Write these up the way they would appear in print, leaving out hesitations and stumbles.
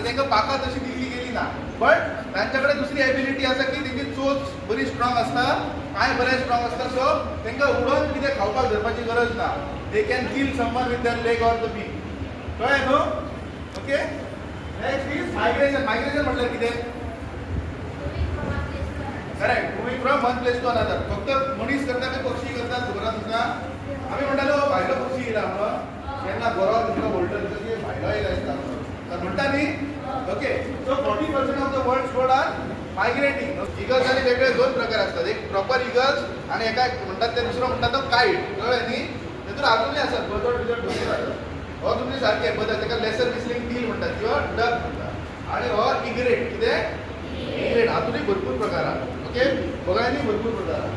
आनी तांकां पाखां तशी दिल्ली गेली ना, बट तांच्या कडेन दुसरी एबिलिटी आसा की तेंची चोच बरी स्ट्रॉंग आसता, पांय बरे स्ट्रॉंग आसता. सो तांकां उडोन कितें खावपाक धरपाची गरज ना. They can kill someone with their leg or the beak. कळ्ळें न्हू? Okay, next is migration. Migration म्हटल्यार कितें? Correct, moving from one place to another. फक्त मनीस करता काय पक्षी करतात खबर आसा तुमकां? आमी म्हणटाले भायलो पक्षी येयला म्हणून, केन्ना गोरो दिसता व्हडलो दिसता की भायलो येयला दिसता म्हणून, तर म्हणटा न्ही. Okay, so 40% of the world bird are migrating. Eagles आनी वेगळे दोन प्रकार असतात, एक प्रॉपर इगल्स आणि एका म्हणटात ते दुसरो म्हणटात तो कायट. कळ्ळें न्ही? तेतून आजुनूय आसात बदल बिदल भरपूर आसात. हो तुमचे सारखे बदल, ताका लेसर विस्लिंग टील म्हणटात किंवा डक म्हणटात. आणि हो इग्रेट, कितें इग्रेट, हातूनय भरपूर प्रकार आसा. ओके, बघायनी भरपूर प्रकार आसा.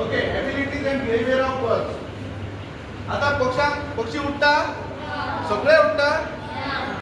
Okay, abilities and behaviour of birds. आता पक्षांक पक्षी उडटा, सगळे उडटा.